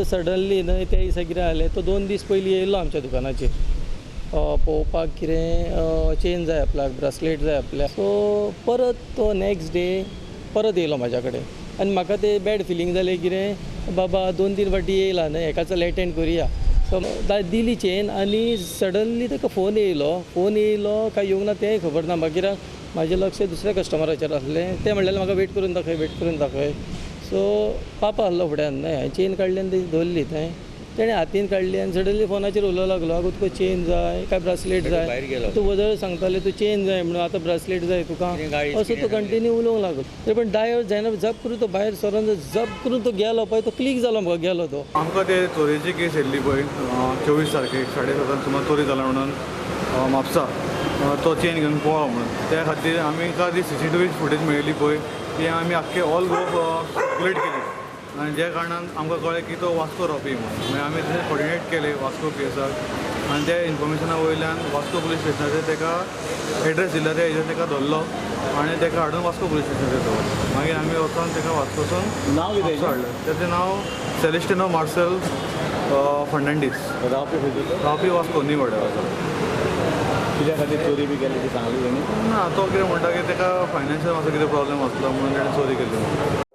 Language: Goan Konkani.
सडनली न्हय त्या दिसा कितें जालें, तो 2 दीस पयलीं येयलो आमच्या दुकानाचेर पळोवपाक कितें चेन जाय आपल्याक, ब्रासलेट जाय आपल्याक. सो परत तो नॅक्स्ट डे परत येयलो म्हाज्या कडेन आनी म्हाका ते बॅड फिलींग जालें कितें बाबा 2-3 फावटी येयला न्हय, हेकाच एटेंड करुया. सो दिली चेन आनी सडनली ताका फोन येयलो. फोन येयलो काय येवंक ना तेंय खबर ना. मागीर म्हाजें लक्ष दुसऱ्या कस्टमराचेर आसलें. तें म्हणलें म्हाका वेट करून दाखय, वेट करून दाखय. सो पापा आसलो फुड्यान न्हय, हांवें चेन काडली आनी ती दवरली थंय. तेणें हातीन काडली आनी सडनली फोनाचेर उलोवंक लागलो, आगो तुका चेन जाय काय ब्रासलेट जाय? तूं वदळ सांगताले तूं चेन जाय म्हणून, आतां ब्रासलेट जाय तुका, असो तो कंटिन्यू उलोवंक लागलो. तरी पण डायवर जायना, जप करून तो भायर सरोन जप करून तो गेलो पळय, तो क्लीक जालो म्हाका, गेलो तो. आमकां ते चोरयेची केस येयल्ली पळय 24 तारखेक 7:30 सुमार चोरी जाला म्हणून म्हापसा, तो चेन घेवन पळ्ळो म्हणून. त्या खातीर आमी ती CCTV footage मेळिल्ली पळय, ती आमी आख्खे ऑल गोवा सर्कुलेट केली आनी ज्या कारणान आमकां कळ्ळें की तो वास्को रावपी म्हणून. मागीर आमी तशें कॉर्डिनेट केलें वास्को पी.एसाक आनी त्या इन्फॉर्मेशना वयल्यान वास्को पुलीस स्टेशनाचेर ताका एड्रेस दिला, त्या हेजेर ताका धरलो आनी ताका हाडून वास्को पुलीस स्टेशनाचेर दवरलो. मागीर आमी वचोन ताका वास्कोसून नांव कितें हाडलें, ताचें नांव सेलेस्टिनो मार्सेल फर्नांडीस, रावपी वास्को न्ही वाड्यार आसा. कित्या खातीर चोरी बी केली ती सांगली तेणी? ना, तो कितें म्हणटा की ताका फायनान्शियल मातसो कितें प्रॉब्लेम आसलो म्हणून ताणें चोरी केली.